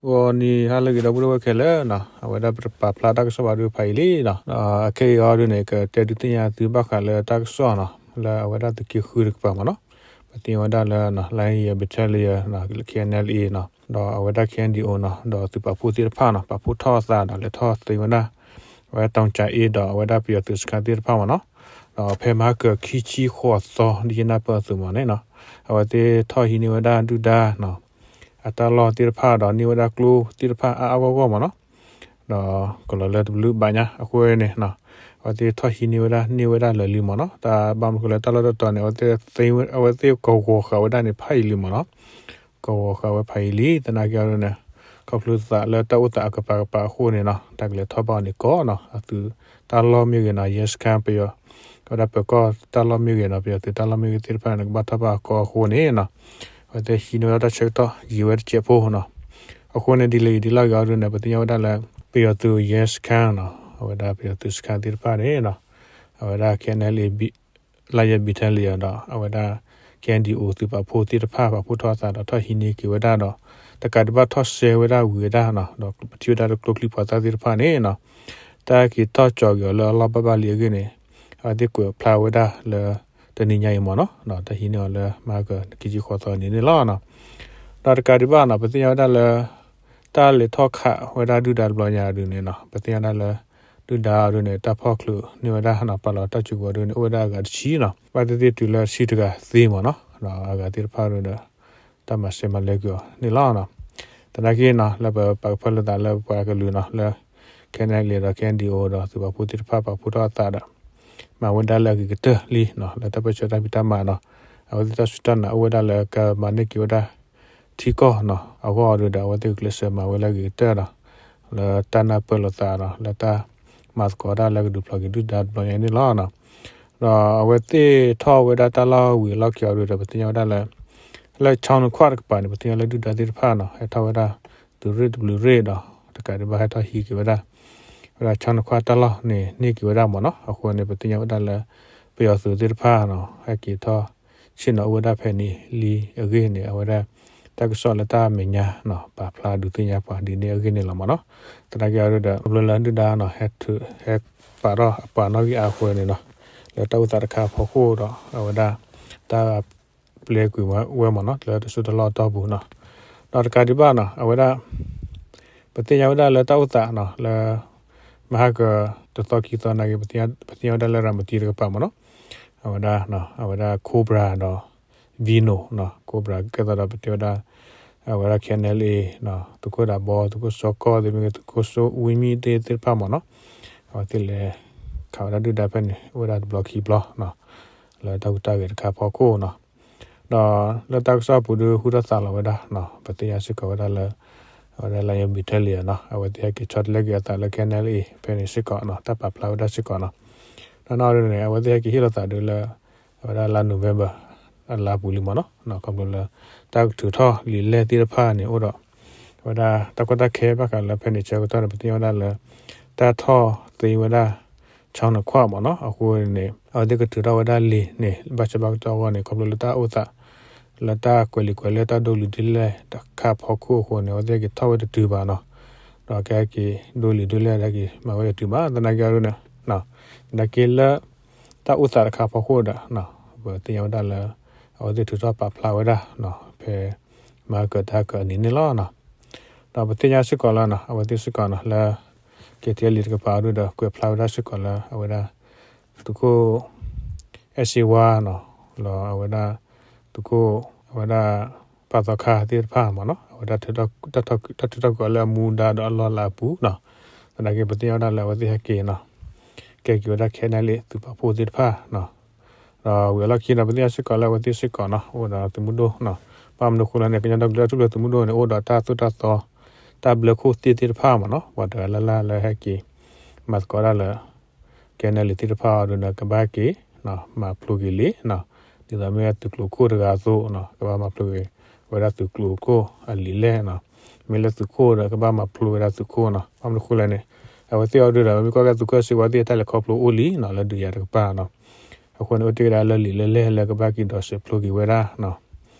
ဂီၤနံၤဟါလၢအဂ့ၤ ဒီပုၢ်ဝဲၢ်ခဲလၢာ်နီၤ, အဝဲဒၣ်ပပာ်ဖျါတၢ်ကစီၣ်ဘၣ်ဒုးဖးအံၤလံနီၤ. အခဲအံၤအီၤဒုးန့ၣ် ကတဲဒုးသ့ၣ်ညါသုဘၣ်ဃးလၢတၢ်ကစီၣ်နီၤ, လၢအဝဲဒၣ်သုးက့ဃုတကပၤမ့ၢ်နီၤ, ပသ့ၣ်ညါဝဲဒၣ်လၢ Lion Battalion နီၤ, K N L A နီၤ, ဒီးအဝဲဒၣ် K N D O နီၤ, ဒီးသုးပာ်ဖှိၣ်သ့ၣ်တဖၣ်နီၤ, ပာ်ဖှိၣ်ထီၣ်အသးဒီးလဲၤထီၣ်သ့ဝဲဒၣ် အဝဲဒၣ်တောင်ကြာအင်း ဒီးအဝဲဒၣ်ပယီၤသုးစခန်းသ့ၣ်တဖၣ်မ့ၢ်နီၤ, ဒီးဖဲမဟါကၢၤခံဆံဃိးသီ ဒ်ယနၢ်ပၢၢ်အသိးမ့ၢ်န့ၣ်နီၤ, အဝဲသ့ၣ်ထီၣ်ဟံးန့ၢ်ဝဲဒၣ်ဒုၣ်ဒါနီၤ အတၢ်လီၢ်သ့ၣ်တဖၣ်ဒီးန့ၢ်ဝဲဒၣ်ကျိသ့ၣ်တဖၣ်အါအါဂီၢ်ဂီၢ်မ့ၢ်နီၤ, ဒီးကလီၤလၢတဘျုးဘၣ်ညါအဃိန့ၣ်နီၤ, အဝဲသ့ၣ်ထီၣ်ဟံးန့ၢ်ဝဲဒၣ်န့ၢ်ဝဲဒၣ်လၢာ်လံမ့ၢ်နီၤ, တၢ်ဘၣ်မနုၤဃိလၢတၢ်လီၢ်တတီၤန့ၣ် အဝဲသ့ၣ်ကဂီၤဃာ်ဝဲဒၣ်န့ၣ်ဖးယံာ်လံမ့ၢ်နီၤ, ကဂီၤဃာ်ဝဲဖးယံာ်လံ သနာ်က့အီၤဒုးန့ၣ်, ခီဖျိသးလၢတၢ်အိၣ်သးအကပၤကပၤအဃိန့ၣ်နီၤ, တၢ်ကလဲၤထီၣ်ဘၣ်အီၤန့ၣ်ကီးနီၤ, အသုးတၢ်လီၢ်မ့ၢ်ဂ့ၤနီၤ, ရဲစခန်း ပယီၤ အဝဲဒၣ်ပၢၤကီၢ်တၢ်လီၢ်မ့ၢ်ဂ့ၤနီၤ, ပယီၤသုးတၢ်လီၢ်မ့ၢ်ဂ့ၤသ့ၣ်တဖၣ်န့ၣ် ကဘၣ်ထီၣ်ဘၣ်အကီးအဃိန့ၣ်နီၤ, အဝဲသ့ၣ်ဟံးန့ၢ်ဝဲဒၣ်တၢ်ဆၢကတီၢ်ယံာ်ဝဲတစဲးဖိနီၤ, အဃိန့ၣ်ဒ်လဲၣ်ဂ့ၤဒ်လဲၣ်ဂ့ၤအီၤဒုးန့ၣ် ပသ့ၣ်ညါဝဲဒၣ်လၢ ပယီၤသုး ရဲစခန်းနီၤ, အဝဲဒၣ်ပယီၤသုးစခန်းသ့ၣ်တဖၣ်န့ၣ်နီၤ, အဝဲဒၣ် K N L A Lion Battalion ဒီးအဝဲဒၣ် K N D O သုးပာ်ဖှိၣ်သ့ၣ်တဖၣ် ပာ်ဖှိၣ်ထီၣ်အသးဒီးထီၣ်ဟံးန့ၢ်က့ၤဝဲဒၣ်ဒီး တကးဒံးဘၣ်ထီၣ်စဲဝဲဒၣ်ဝံၤဝဲဒၣ်နီၤ, ဒီးပထံၣ်ဝဲဒၣ်လၢကျိချံမျိာ်သၣ်သ့ၣ်တဖၣ်န့ၣ်နီၤ, တၢ်က့ၤထီၣ်ကၠီၤက့ၤအီၤလၢအလီၢ်ဘၣ်ဘၣ်လံအဂ့ၢ်န့ၣ်, အဝဲသ့ၣ်ကွဲးဖျါဝဲဒၣ်လၢ တနံၤညါအံၤမ့ၢ်နီၤ, ဒီးတၢ်ဟံးန့ၢ်အီၤလၢမဟါကၢၤခံဆံဃိးသီန့ၣ်န့ၣ်လီၤနီၤ, ဒီးတကးဒံးဘၣ်နီၤ ပသ့ၣ်ညါဝဲဒၣ်လၢ တၢ်လဲၤထီၣ်ခးဝဲဒၣ်ဒုၣ်ဒါတဘျီညါဒုးန့ၣ်နီၤ, ပသ့ၣ်ညါဝဲဒၣ်လၢ ဒုၣ်ဒါအီၤဒုးန့ၣ် တၢ်ဖီၣ်ချုးန့ၢ်ဝဲဒၣ်နီၤ, ပာ်လီၤတၢ်စုကဝဲၤဒုးန့ၣ် အိၣ်ဝဲဒၣ်အဂၤတဆံနီၤ, ဘၣ်သ့ၣ်သ့ၣ်တုၤလၢတဆံတဂၤသ့မ့ၢ်နီၤ, ဒီးအဂၤသ့ၣ်တဖၣ်ဒုးဒီး တၢ်မၤစဲမၤလၢကွံာ်အီၤန့ၣ်လီၤနီၤ, သနာ်က့နီၤ လၢပပာ်ကဖၢလၢသးလၢပှၤကလုာ်နီၤ, လၢ K N L A ဒီး K N D O ဒီးသုးပာ်ဖှိၣ်သ့ၣ်တဖၣ်ပာ်ဖှိၣ်ထီၣ်အသးဒီး မၤဝဲဒၣ်လၢအဂ့ၤကတၢၢ်လံနီၤ, လၢတၢ်ပၢဆှၢတၢ်ဖံးတၢ်မၤနီၤ, အဝဲသ့ၣ်တၢ်စူၢ်တၢ်နာ်အိၣ်ဝဲဒၣ်လၢကမၤန့ၢ်က့ၤဝဲဒၣ် ထံကီၢ်နီၤ, အဂီၢ်အီၤဒုးဒီး အဝဲသ့ၣ်ကကျဲးစၢးမၤဝဲလၢအဂ့ၤကတၢၢ်ဒီး လၢတၢ်နၢ်ပၢၢ်လိာ်သးဒီး လၢတၢ်မၤသကိးတၢ်လၢကဒုးဖျိးက့ၤဒုၣ်ဒါတဘျီညါန့ၣ်လီၤနီၤ, ဒီးအဝဲသ့ၣ်ထီၣ်ဝဲဒၣ်တၢ်လီၢ်ဝံၤအလီၢ်ခံအီၤဒုးဒီး ပသ့ၣ်ညါဝဲဒၣ်လၢ လၢ ချောင်းနှစ်ခွ တကပၤန့ၣ် ပသ့ၣ်ညါလၢဒုၣ်ဒါသ့ၣ်တဖၣ်နီၤ ဟဲထီၣ်ဝဲဒၣ် သုးရ့ၣ်တဘျုးရ့ၣ်ဒီး တကးဒံးဘၣ်ဟဲထီၣ်ဟံးက့ၤဝဲဒၣ် ဝဲဒၣ် ချောင်းနှစ်ခွ တၢ်လီၢ်န့ၣ် န့ၢ်က့ၤဝဲဒၣ်မ့ၢ်နီၤ. အဃိန့ၣ် ပသ့ၣ်ညါဝဲဒၣ်လၢ ပယီၤသုးသ့ၣ်တဖၣ်နီၤ ဟဲက့ၤထီၣ်ဆ့ၣ်နီၤအိၣ်ဝဲဒၣ်ဖဲန့ၣ်လံအဂ့ၢ်န့ၣ် အဝဲဒၣ် တၢ်ကစီၣ်လၢတၢ်မဲာ်ညါနီၤ ပာ်ဖျါဒုးသ့ၣ်ညါပှၤဒ်န့ၣ်အဂ့ၢ်န့ၣ်လီၤမ့ၢ်နီၤ. သနာ်က့အီၤဒီး ခီဖျိလၢဒုၣ်ဒါနီၤ ဟဲထုး ဟဲပာ်ထီၣ်အပှၤနီၣ်ဂံၢ်အါအဃိန့ၣ်နီၤ လၢတၢ်အိၣ်သးတခါအဖီခိၣ်ဒီး အဝဲဒၣ် တၢ် ပျဲကွံာ်ဝဲမ့ၢ်နီၤ လၢတစိၢ်တလီၢ်အတီၢ်ပူၤနီၤ. ဒီးတကးဒံးဘၣ်နီၤ အဝဲဒၣ် ပသ့ၣ်ညါဝဲဒၣ်လၢတၢ်အိၣ်သးနီၤ လၢ မဟါကတသီခံသီနာ်က့ ပသ့ၣ်ညါဝဲဒၣ်လၢရၤမတံတကပၤမ့ၢ်နီၤ အဝဲဒၣ် အဝဲဒၣ် Cobra ဒီး Vino နီၤ Cobra ကဲသိးဒီးပတဲဝဲဒၣ် အဝဲဒၣ် K N L A နီၤ သုးခိၣ်ဒးဘီ သုးခိၣ်စီကီၢ်သ့ၣ်မ့ၢ်ဂ့ၤ သုးခိၣ်စိဝံမံသ့ၣ်တဖၣ်မ့ၢ်နီၤ အဝဲသ့ၣ်လဲၤခးဝဲဒၣ်ဒုၣ်ဒါဖဲန့ၣ် အိၣ်ဝဲဒၣ်တဘျီခံဘျီနီၤ လၢတၢ်ဟူးတၢ်ဂဲၤတခါအဖီခိၣ်နီၤ. ဒီးလၢတၢ်ကစီၣ်အပူၤဒုး ဟူထီၣ်သးလီၤဝဲဒၣ်နီၤ ပသ့ၣ်ညါစ့ၢ်ကီးဝဲဒၣ်လၢ အဝဲဒၣ် Lion Battalion နီၤ အဝဲသ့ၣ်ဟဲက့ၤဆီတလဲက့ၤအသးလၢ K N L A ဖဲန့ၣ်စ့ၢ်ကီးနီၤ တၢ်ပာ်ဖျါဝဲဒၣ်စ့ၢ်ကီးနီၤ. ဒီးနီၢ်ဒုးန့ၣ် အဝဲသ့ၣ်ဟဲက့ၤဟ့ၣ်လီၤသးဒုးလၢ အဝဲဒၣ်လါ November အလါပူၤလံမ့ၢ်နီၤ ခီဖျိလၢ တၢ်ကထုးထီၣ်လံာ်လဲၢ်သ့ၣ်တဖၣ်န့ၣ်အိၣ်ဒီး အဝဲဒၣ်တၢ်ကီတၢ်ခဲဘၣ်ဃးလၢဖဲန့ၣ်ဆၢကတီၢ်န့ၣ် ပသ့ၣ်ညါဝဲဒၣ်လၢ တၢ်ထီၣ်သ့ဝဲဒၣ် ချောင်းနှစ်ခွ မ့ၢ်နီၤ အဃိန့ၣ် အဝဲသ့ၣ်ကထုးထီၣ်ဝဲဒၣ်လံာ်န့ၣ် ဘၣ်ဆၢဘၣ်ကတီၢ်အဂီၢ်န့ၣ် ခီဖျိလၢတၢ်အိၣ်သး လၢတၢ်ကွဲးလံာ်ကွဲးလဲၢ်တၢ်ဒိးလံာ်ဒိးလဲၢ်တခါအဖီခိၣ်အဃိန့ၣ် အဝဲသ့ၣ်က့ၤထီၣ်ဝဲတတုၤဘၣ်နီၤ ဒီးကဟဲက့ၤဒိးလံာ်ဒိးလဲၢ် ဟဲက့ၤမၤဝဲတတုၤဘၣ် သနာ်က့အီၤဒုးန့ၣ် သနာ်က့လၢ တၢ်အိၣ်သးတခါအဖီခိၣ်ဒီး ပသ့ၣ်ညါဝဲဒၣ်လၢ အဝဲသ့ၣ်ထုးထီၣ်ပာ်ဖျါဝဲဒၣ် ဖဲ မဟါကၢၤတဟါကၢၤအနံၤန့ၣ်လီၤ. ဒီးပသ့ၣ်ညါစ့ၢ်ကီးလၢ အဝဲသ့ၣ်စ့ၢ်ကီးနီၤ လၢ ကဲထီလံာ်တကပၤအီၤဒုးဒီး ကွဲးဖျါဝဲဒၣ်စ့ၢ်ကီးလၢ အဝဲဒၣ် သုးခိၣ် အဲၣ်စ့ဝါနီၤ လၢအဝဲဒၣ် သုးခိၣ် အဝဲဒၣ် ပာ်သီခါသ့ၣ်တဖၣ်မ့ၢ်နီၤ အဝဲဒၣ် တၢ်ထုးထီၣ်ကွံာ်အီၤလၢအမူဒါဒီးအလီၢ်လၤအပူၤနီၤ သနာ်က့ပသ့ၣ်ညါဝဲဒၣ်လၢအဝဲသ့ၣ်ဟဲက့ၤနီၤ ကဲက့ၤဝဲဒၣ် ခဲနၢ်လ့ၣ် သုးပာ်ဖှိၣ်သ့ၣ်တဖၣ်နီၤ ဒီးဝံၤအလီၢ်ခံနီၤ ပသ့ၣ်ညါစ့ၢ်ကီးလၢအဝဲသ့ၣ်စ့ၢ်ကီးနီၤ အိၣ်ဒီးသုးမုၢ်ဒိၣ်နီၤ ဘၣ်မနုၤအဃိလဲၣ်န့ၣ် ကညီဒီကလုာ်တၢ်ထူၣ်ဖျဲးသုးမုၢ်ဒိၣ်န့ၣ် အိၣ်ဒီးတၢ်သိၣ်တၢ်သီ တၢ်ဘျၢခိၣ်သ့ၣ်သ့ၣ်တဖၣ်မ့ၢ်နီၤ ပှၤတဂၤလၢ်လၢ်လၢဟဲက့ၤ မၤသကိးဒၣ်လၢ ခဲနၢ်လ့ၣ်သ့ၣ်တဖၣ်အီၤဒုးဒီး ကဘၣ်က့ၤ မၤဖျိက့ၤလံနီၤ ဒ်သိးမ့ၢ်သုးကျိၤခိၣ်တဂၤအသိးနီၤ ကဘၣ်မၤဖျိက့ၤဝဲဒၣ်သုးကျိၤခိၣ်အလံာ်လဲၢ်နီၤ မ့ၢ်လၢသုးခိၣ်ဒီး ကဘၣ်မၤဖျိဝဲဒၣ်သုးခိၣ်နီၤ ဘၣ်မနုၤအဃိလဲၣ်န့ၣ် အဝဲသ့ၣ်အီၤဒုးဒီး မ့ၢ်ကွၢ်က့ၤသုးခိၣ်စ့ၢ်ကီး အဝဲသ့ၣ်တၢ်လဲၤခီဖျိအိၣ်လံနီၤ လၢဒုးယၤတကပၤနီၤ အဃိန့ၣ် အိၣ်တ့ၢ်ဝဲဒၣ်လၢလံာ်လဲၢ်လဲၢ်လၢကဘၣ်က့ၤဒိးစဲးဖျိက့ၤဝဲဒၣ်နီၤ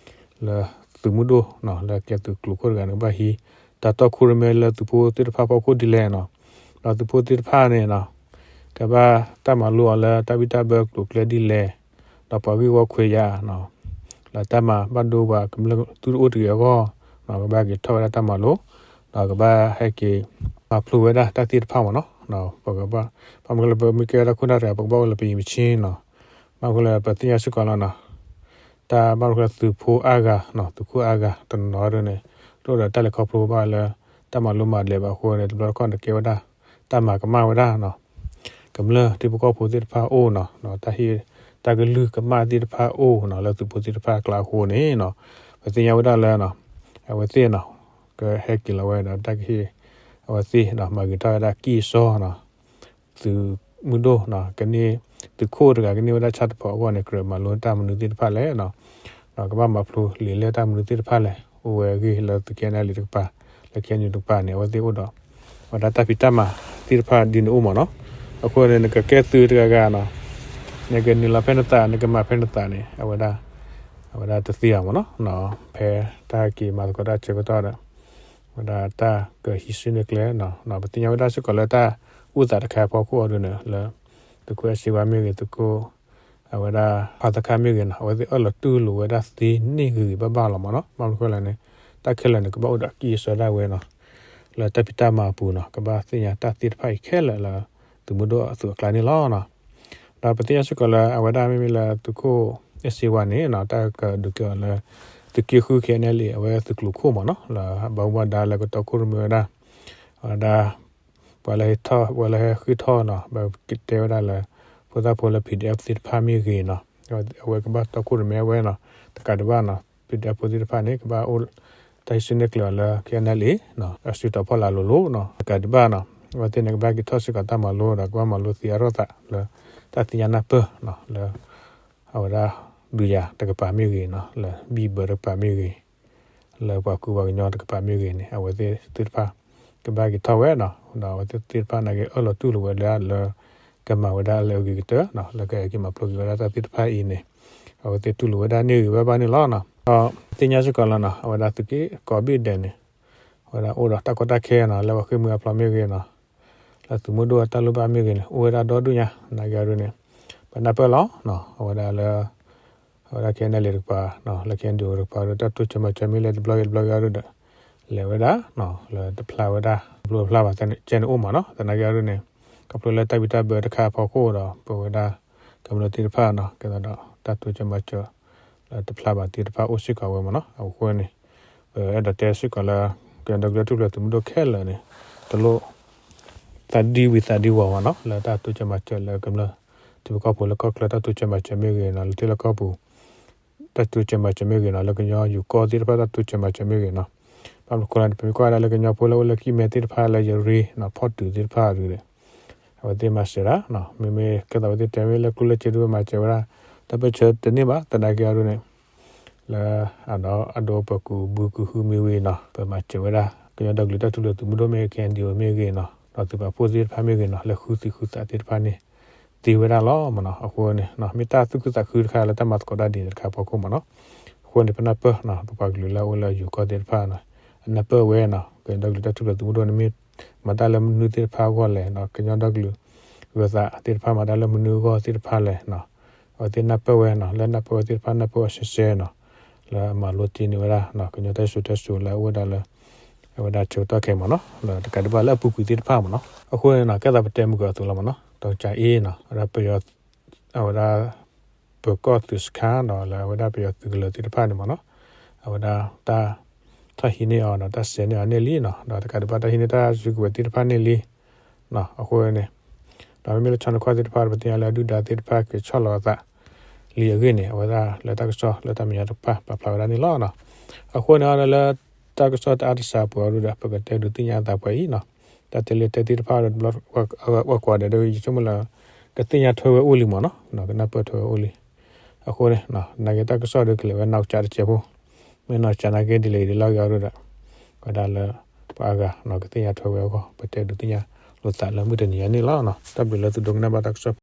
လၢသုးမုၢ်ဒိၣ်နီၤ လၢကဲသုးကျိၤခိၣ်တဂၤန့ၣ် ကဘၣ်ဟံး တၢ်တီခိၣ်ရိၣ်မဲလၢသုးဖိသ့ၣ်တဖၣ်အဖီခိၣ်ဒ်လဲၣ်နီၤ, ဒီးသုးဖိသ့ၣ်တဖၣ်န့ၣ်နီၤ ကဘၣ်တၢ်မၤလိအီၤလၢတၢ်ဘံၣ်တၢ်ဘၢကျိၤကျဲဒ်လဲၣ်, ဒီးပှၤဂ့ၢ်ဝီခွဲးယာ်နီၤ လၢတၢ်မၤဘၣ်ဒိပှၤကမျၢၢ်သုတအိၣ်တဂ့ၤအဂီၢ်, ကဘၣ်က့ၤထီၣ်ဝဲဒၣ်တၢ်မၤလိ, ဒီးကဘၣ်ဟဲက့ၤမၤဖျိဝဲဒၣ်တၢ်သ့ၣ်တဖၣ်မ့ၢ်နီၤ, ပကဘၣ် ဘၣ်မနုၤလၢပမ့ၢ်ကဲဝဲဒၣ်ခိၣ်နၢ်တဂၤ ပကဘၣ်အိၣ်လၢပယံၤမဆ့နီၤ, ဘၣ်မနုၤလၢပသ့ၣ်ညါစ့ၢ်ကီးလီၤနီၤ တၢ်ဘၣ်မနုၤလၢသုးဖိအါဂၤနီၤ သုးခိၣ်အါဂၤတနီၤဒ်န့ၣ် တအိၣ်ဒီးတၢ်လဲၤခီဖျိဘၣ်လၢ တၢ်မၤလိမၤဒဲးဘၣ်အဃိန့ၣ် တဘျီတခီၣ်န့ၣ်ကဲဝဲဒၣ် တၢ်မၤကမၣ်ဝဲဒၣ်နီၤ ကမျၢၢ်ထံဖိကီၢ်ဖိသ့ၣ်တဖၣ်အအိၣ်နီၤ, တၢ်ဟ့ၣ် တၢ်ကလုၢ်ကမၣ်သ့ၣ်တဖၣ်အအိၣ်နီၤ လၢသုးဖိသ့ၣ်တဖၣ်အကျါအဃိန့ၣ်နီၤ, ပသ့ၣ်ညါဝဲဒၣ်လၢ အဝဲသ့ၣ်နီၤ ကဟဲက့ၤလီၤဝဲဒီးတၢ်ကဟ့ၣ် အဝဲသ့ၣ်နီၤ မၤဂ့ၤထီၣ်ဝဲဒၣ်ကံၢ်အစီနီၤ သုးမုၢ်ဒိၣ်နီၤ ကန့ၢ် သုးခိၣ်တဂၤကန့ၢ်ဝဲဒၣ်ဆၣ်တဖီအဂီၢ်န့ၣ် ကြၢးမၤလိတၢ်မနုၤသ့ၣ်တဖၣ်လဲၣ်နီၤ, ဒီးကဘၣ်မၤဖျိလံာ်လဲၢ်တၢ်မနုၤသ့ၣ်တဖၣ်လဲၣ် အိၣ်ဝဲအဂ့ၢ်လၢသုး KNLA တကပၤ လၢ KNU တကပၤန့ၣ် အဝဲသ့ၣ်အိၣ်ဒီး ဝဲဒၣ်တၢ်ဖံးတၢ်မၤသ့ၣ်တဖၣ်ဒ်န့ၣ်အိၣ်မ့ၢ်နီၤ, အဃိန့ၣ် နကကဲသုးတဂၤဂၤနီၤ နကနုာ်လီၤဖဲနသး နကမၤဖဲနသးန့ၣ် အဝဲဒၣ် အဝဲဒၣ်တသ့ဘၣ်မ့ၢ်နီၤ, ဖဲတၢ်က့ၤမၤသကိးတၢ်ဆၢကတီၢ်ဒီး ဝဲဒၣ်တၢ်ကဟံးစုနဲၣ်ကျဲနီၤ, ပသ့ၣ်ညါဝဲဒၣ်စ့ၢ်ကီးလၢတၢ်အိၣ်သးတခါအဖီခိၣ်အံၤဒ်န့ၣ် လၢ သုးခိၣ်အဲၣ်စ့ဝါမ့ၢ်ဂ့ၤ သုးခိၣ် အဝဲဒၣ်ဖးသခါမ့ၢ်ဂ့ၤနီၤ အဝဲသ့ၣ်အၢၣ်လီၤတူၢ်လိာ်ဝဲဒၣ်သ့န့ၢ်ဂ့ၤဂ့ၤဘၣ်ဘၣ်လီၤမ့ၢ်နီၤ, ဘၣ်မနုၤဃိလဲၣ်န့ၣ် တၢ်ခဲလၢာ်န့ၣ် ကဘၣ်အိၣ်ဒီးအကံၢ်အစီဒၣ်ဝဲနီၤ, လၢတၢ်ဖံးတၢ်မၤအပူၤနီၤ ကဘၣ်သ့ၣ်ညါတၢ်သ့ၣ်တဖၣ်အံၤခဲလၢာ်လၢ သုးမုၢ်ဒိၣ်အသုးအကျါန့ၣ်လီၤနီၤ. ဒီးပသ့ၣ်ညါစ့ၢ်ကီးလၢအဝဲဒၣ်မ့မ့ၢ်လၢသုးခိၣ်အဲၣ်စ့ဝါန့ၣ်နီၤ တၢ်ကဒုးကဲအီၤလၢ သုးက့ဃု KNLA အဝဲသုးကျိၤခိၣ်မ့ၢ်နီၤ လၢဘၣ်မူဘၣ်ဒါလၢကတီခိၣ်ရိၣ်မဲဝဲဒၣ် အဝဲဒၣ် ပှၤလၢဟဲထီၣ် ပှၤလၢဟဲဃ့ၢ်ထီၣ်နီၤ ပကတဲဝဲဒၣ်လၢ ဖိသၣ်ဖိလၢ PDF သ့ၣ်တဖၣ်မ့ၢ်ဂ့ၤနီၤ အဝဲကဘၣ်တီခိၣ်ရိၣ်မဲဝဲနီၤ တကးဒံးဘၣ်နီၤ PDF ဖိသ့ၣ်တဖၣ်န့ၣ် ကဘၣ်အိၣ် တၢ်ဟံးစုနဲၣ်ကျဲအီၤလၢ KNLA အစုတီၤဖီလာ်လိၤလိၤနီၤ တကးဒံးဘၣ်နီၤ အဝဲသ့ၣ်န့ၣ် ကဘၣ်က့ၤထီၣ်စ့ၢ်ကီးတၢ်မၤလိဒီး ကဘၣ်မၤလိသ့အါထီၣ်သးလၢ တၢ်သ့ၣ်ညါနၢ်ပၢၢ်နီၤ လၢ အဝဲဒၣ် ဒုးယၤတကပၤမ့ၢ်ဂ့ၤနီၤ လၢဘံၣ်ဘၢတကပၤမ့ၢ်ဂ့ၤ လၢပှၤကူပှၤကညီတကပၤမ့ၢ်ဂ့ၤန့ၣ် အဝဲသ့ၣ်သ့ၣ်တဖၣ် ကဘၣ်က့ၤထီၣ်ဝဲနီၤ ဒီးအဝဲသ့ၣ်သ့ၣ်တဖၣ်န့ၣ်က့ၤအၢၣ်လီၤတူၢ်လိာ်ဝဲဒၣ်လၢ ကမၤဝဲဒၣ်လၢအဂ့ၤကတၢၢ်နီၤ လၢကဟဲက့ၤမၤဖျိက့ၤဝဲဒၣ်တၢ်သ့ၣ်တဖၣ်အံၤန့ၣ် အဝဲသ့ၣ်တူၢ်လိာ်ဝဲဒၣ်န့ၢ်ဂ့ၤဝဲဘၣ်န့ၣ်လီၤနီၤ. ဒီးသ့ၣ်ညါစ့ၢ်ကီးလီၤနီၤ အဝဲဒၣ်သုးက့ကိးဘ့ၣ်ဒဲးန့ၣ် အဝဲဒၣ်အိၣ်ဒီးတၢ်ကီတၢ်ခဲနီၤ လၢပှၤဃ့ၢ်မှံဟးဖျိးမ့ၢ်ဂ့ၤနီၤ လၢသုးမုၢ်ဒိၣ်အတၢ်လိၣ်ဘၣ်မ့ၢ်ဂ့ၤန့ၣ် အိၣ်ဝဲဒၣ်ဒီဒူၣ်ညါ သနာ်က့အီၤဒ်န့ၣ် ပနၢ်ပၢၢ်လီၤနီၤ အဝဲဒၣ်လၢ အဝဲဒၣ် KNLA တကပၤ လၢ KNDO တကပၤဒီး တၢ်တိစၢၤမၤစၢၤမ့ၢ်လဲၤတဘျီဂ့ၤတဘျီဂ့ၤအီၤဒ်ဒီး လဲၤဝဲဒၣ် လၢတဖျါဝဲဒၣ် တဖျါဘၣ်သဲန့ၣ် ကဲန့ၣ်အိၣ်မးနီၤ သနာ်က့အီၤဒ်န့ၣ် ခီဖျိလၢတၢ်ဘံၣ်တၢ်ဘၢတခါအဖီခိၣ်ဒီး ပဝဲဒၣ် ကမျၢၢ်သ့ၣ်တဖၣ်နီၤ ကဲသိးဒီး တၢ်တိစၢၤမၤစၢၤ လၢတဖျါဘၣ်သ့ၣ်တဖၣ်အိၣ်စ့ၢ်ကီးဝဲမးနီၤ အဃိန့ၣ် ပအဲၣ်ဒိးတဲစ့ၢ်ကီးလၢ ကညီဒီကလုာ်တၢ်ထူၣ်ဖျဲးသုးမုၢ်ဒိၣ်ခဲလၢာ်န့ၣ် တလိၣ် သးဒံဝံၤသးဒံဝီၤမးနီၤ လၢတၢ်တိစၢၤမၤစၢၤလၢကမျၢၢ် ထံဖိကီၢ်ဖိလၢကီၢ်ချၢတၢ်တိစၢၤမၤစၢၤမ့ၢ်ဂ့ၤနီၤ လၢထံလၢကီၢ်ပူၤ တၢ်တိစၢၤမၤစၢၤမ့ၢ်ဂ့ၤနီၤ လၢကညီယူၤကီၢ်သ့ၣ်တဖၣ်တၢ်တိစၢၤမၤစၢၤမ့ၢ်ဂ့ၤနီၤ ဘၣ်မနုၤဃိလဲၣ်န့ၣ် ပမ့ၢ်ကွၢ်ဝဲဒၣ်လၢကညီဖိလၢအိၣ်လၢကံၢ်မဲသ့ၣ်တဖၣ်လၢယရ့နီၤ ဖီၣ်တုၤသ့ၣ်တဖၣ်ဒ်န့ၣ် အဝဲသ့ၣ်မၤစၢၤဒၣ်နီၤ မ့မ့ၢ်ကဲသိးအဝဲသ့ၣ်တဲမ့ၢ်လၢကျိၣ်လၢစ့ဒ်ဝဲမၤစၢၤဝဲဒၣ် တၢ်ပၢၢ်ဆၢတန့ၢ်ဘၣ် သနာ်က့အီၤဒ်န့ၣ် လၢအဒီအဒိပကူးဘုကူးဟုမ့ၢ်ဝံၤနီၤ ပမၤစၢၤဝဲဒၣ် ကညီဒီကလုာ်တၢ်ထူၣ်ဖျဲးသုးမုၢ်ဒိၣ်မ့ၢ်ဂ့ၤ KNDO မ့ၢ်ဂ့ၤနီၤ ဒီးသုးပာ်ဖှိၣ်သ့ၣ်တဖၣ်မ့ၢ်ဂ့ၤနီၤ လၢဃုသံဃုသးသ့ၣ်တဖၣ်န့ၣ် သ့ဝဲဒၣ်လီၤမးနီၤ အဃိန့ၣ် မ့ၢ်တၢ်သူၣ်ခုသးခုတခါလၢတၢ်မၤသကိးတၢ်ဒ်န့ၣ်တခါအဖီခိၣ်မးနီၤ အဃိန့ၣ် ပနၢ်ပၢၢ်နီၤ ပပှၤကလုာ်လၢအအိၣ်လၢယူၤကီၢ်သ့ၣ်တဖၣ်နီၤ အနၢ်ပၢၢ်ဝဲနီၤ ကညီဒီကလုာ်တၢ်ထူၣ်ဖျဲးသုးမုၢ်ဒိၣ်န့ၣ်မ့ၢ် မၤတၢ်လၢမနုၤသ့ၣ်တဖၣ်အဂီၢ်လဲၣ်နီၤ ကညီဒီကလုာ် ဂၢၤသးသ့ၣ်တဖၣ်မၤတၢ်လၢမနုၤအဂီၢ်သ့ၣ်တဖၣ်လဲၣ်နီၤ အဝဲသ့ၣ်နၢ်ပၢၢ်ဝဲနီၤ လၢနၢ်ပၢၢ်ဝဲသ့ၣ်တဖၣ်နၢ်ပၢၢ်အီၤရှဲရှဲနီၤ လၢအမၤလိတ့ၢ်န့ၢ်ဝဲဒၣ် ကညီတၢ်စံၣ်စိၤတဲစိၤလၢအအိၣ်ဝဲဒၣ်လၢ အဝဲဒၣ်ဆၢကတီၢ်ခဲအံၤမးနီၤ လၢတကးဒံးဘၣ်လၢအပူၤကွံာ်သ့ၣ်တဖၣ်မးနီၤ အဃိန့ၣ်နီၤ ကဲသိးပတဲမုၢ်ကီၢ်အသိးလီၤမးနီၤ တီကၠၤအ့နီၤ အဝဲဒၣ်ပယီၤ အဝဲဒၣ် ပၢၤကီၢ်သုးစခါနီၤ လၢအဝဲဒၣ်ပယီၤသုးကလၢၤသ့ၣ်တဖၣ်န့ၣ်မးနီၤ အဝဲဒၣ်တၢ် ထီၣ်ဟံးန့ၢ်အီၤဒီး တၢ်စဲးန့ၢ်အီၤန့ၣ်လံနီၤ ဒီးတကးဒံးဘၣ်တၢ်ဟံးန့ၢ်တၢ်စုကဝဲၤသ့ၣ်တဖၣ်န့ၣ်လံနီၤ အဃိန့ၣ် ဒီးမ့မ့ၢ်လၢဆီနီၤခီၣ်သ့ၣ်တဖၣ် ပသ့ၣ်ညါလၢအဒုၣ်ဒါသ့ၣ်တဖၣ်က့ၤဆီၣ်လီၤအသးလံအဂ့ၢ်န့ၣ် အဝဲဒၣ်လၢတၢ်ကစီၣ်လၢတၢ်မဲာ်ညါတဖၣ်ပာ်ဖျါဝဲဒၣ်န့ၣ်လီၤနီၤ အဃိန့ၣ်ဒီးလၢ တၢ်ကစီၣ်တအါတစးပှၤဒ်ဒီး ပကတဲဒုးသ့ၣ်ညါအသးပှဲၤအံၤနီၤ တၢ်တဲလၢတဲသ့ၣ်တဖၣ်ဒီး ပှၤကွၢ်ဒဲးဒီး ယဆိကမိၣ်လၢ ကသ့ၣ်ညါထွဲဝဲအိၣ်လံမးနီၤ ကနၢ်ပၢၢ်ထွဲဝဲအိၣ်လံ အဃိန့ၣ် နာ်က့တၢ်ကစီၣ်ဒီးကလဲၤဝဲနီၢ်ကစၢ်တစဲးဖိ မ့ၢ်နီၢ်ကစၢ်နာ်က့ဒ်လဲၣ်ဒ်လဲၣ်ဂ့ၤအီၤဒီး ဝဲဒၣ်လၢ ပှၤအါဂၤနီၤ ကသ့ၣ်ညါထွဲဝဲအဂီၢ် ပတဲဒုးသ့ၣ်ညါလိာ်သးလၢမုၢ်တနံၤညါန့ၣ်လီၤနီၤ တၢ်ဘျုးလၢသုဒိကနၣ်ဘၣ်တၢ်ကစီၣ်